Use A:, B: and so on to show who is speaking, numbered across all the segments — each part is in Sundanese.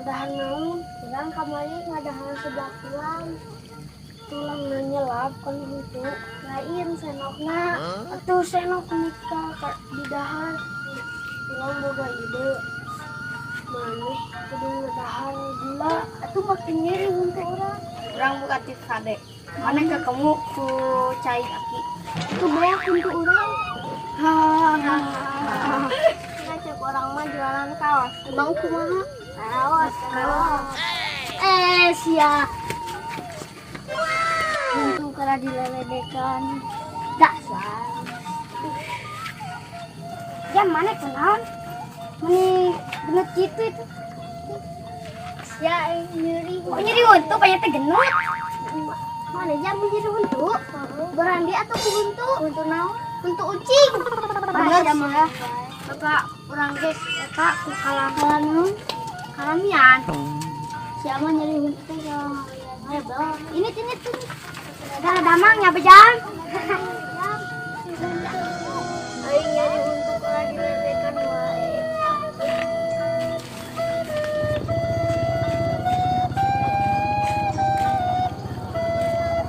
A: Ngadahar naon? Urang kamari ngadahar seblak tulang. Tulang nyelap kan huntu. Lain senokna. Atuh senok nikah ka didahar. Urang boga ide. Maneh kudu ngadahar gula. Atuh makin nyeri huntu urang.
B: Urang buka tips kade. Maneh ketemu ku cai aki.
A: Atuh bawa huntu urang. Hahaha.
B: Ngacak orang mah jualan kaos.
A: Emang kumaha?
B: Kaos, kaos.
A: Eh, sia. Untung karena dileledekan. Dasar. Ya mana kunaon? Meni genut gitu itu. Sia nyeri.
B: Oh, nyeri huntu banyak teh genut.
A: Mana jam nyeri huntu? Berandi atau ku huntu?
B: Huntu naon?
A: Huntu ucing.
B: Bener
A: Bener
B: sih. Bapak urang geus eta ku kalah kalamian.
A: Siapa nyeri huntu teh kalau
B: Ini ini tuh. Dah damang nya bejang.
A: Aing nyari huntu kalau dileledekan wae.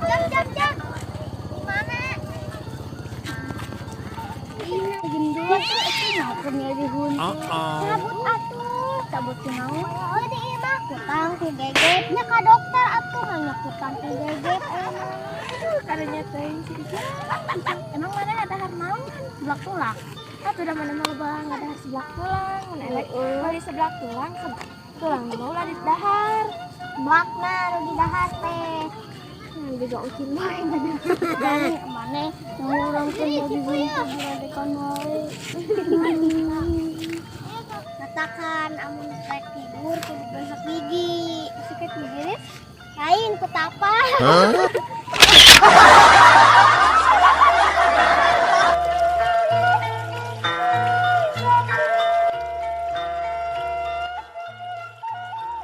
B: Jam jam jam. Di mana?
A: Ini gendut itu ngapa nyari huntu?
B: Cabut atuh, cabut kunaon? Oh, di ieu mah kutang ku geget nya ka dokter atuh nanya kutang ku geget. Aduh, karunya teuing sih. Emang mana ada naon? Seblak tulang. Atuh da mana mah loba ngadahar seblak tulang. Mun elek beli seblak tulang, tulang mah ulah didahar.
A: Seblakna nu didahar teh. Juga ucin wae dari mana yang urang teh nyari huntu diledekan wae.
B: Katakan amun rek tidur kudu gosok gigi. Sikat gigi nih? Lain ku tapa.
C: Huh?